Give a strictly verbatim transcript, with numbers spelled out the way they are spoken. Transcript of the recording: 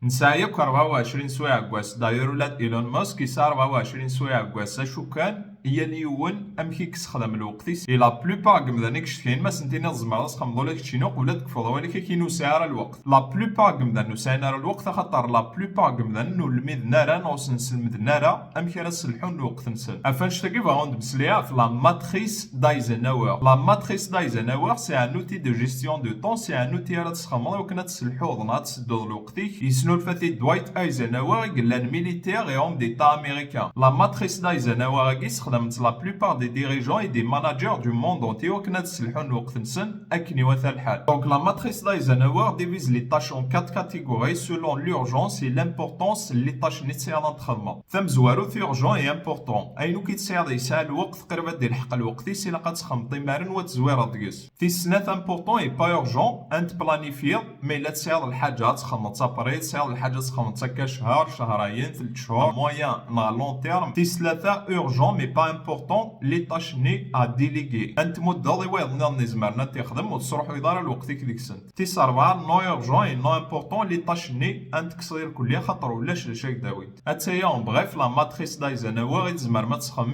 Nesɛa yakk rebɛa u ɛecrin swiɛa deg wass. D'ailleurs, ula d Elon Musk yesɛa rebɛa u ɛecrin swiɛa deg wass. Acu kan, yal yiwen amek i yessexdam lweqt-is. Et la plupart n yimdanen i yecetkin, ma sen-tiniḍ tzemreḍ ad txedmeḍ ula d keččini, qbel ad tekfuḍ awal-ik, akin ur sɛiɣ ara lweqt. La plupart n yimdanen ur sɛin ara lweqt, axaṭer la plupart n yimdanen ur lmiden ara, ur sen-slemden ara amek ara sselḥun lweqt-nsen. Ɣef annect-agi bɣiɣ ad d-mmeslayeɣ ɣef la matrice d'Eisenhower. La matrice d'Eisenhower, c'est un outil de gestion de temps, c'est un outil ara tesxedmeḍ i wakken ad tesselḥuḍ neɣ ad tessedduḍ lweqt-ik. Yesnulfa-t-id Dwight Eisenhower, i yellan militaire et homme d'État américain. La matrice d'Eisenhower-agi ssexdamen-tt la plupart des dirigeants et des managers du monde entier i wakken ad sselḥun lweqt-nsen akken iwata lḥal. Donc la matrice d'Eisenhower divise les tâches en quatre catégories selon l'urgence et l'importance n les tâches-nni tesɛiḍ ad txedmeḍ. Tamezwarut, urgent et important. Ayen akk i tesɛiḍ yesɛa lweqt, qrib ad d-ilḥeq lweqt-is, ilaq ad txedmeḍ imaren u ad tezwireḍ deg-s. Tis snat, important et pas urgent, ad t-tplanifiḍ, ma yella tesɛiḍ lḥaǧa ad txedmeḍ-tt après, tesɛiḍ lḥaǧa ad txedmeḍ-tt akka ccher, cehrayen, telt ccher, moyen neɣ long terme. Tis tlata, urgent mais pas important, les tâches-nni à déléguer, ad tmuddeḍ i wayeḍ nniḍen izemren ad t-ixdem, ur tesruḥuyeḍ ara lweqt-ik deg-sent. Tis rebɛa, non urgent et non important, les tâches-nni ad tekkseḍ irkelli, axaṭer ulac d acu ad k-d-awint. Attaya en bref la matrice d'Eisenhower i tzemrem ad txedmem.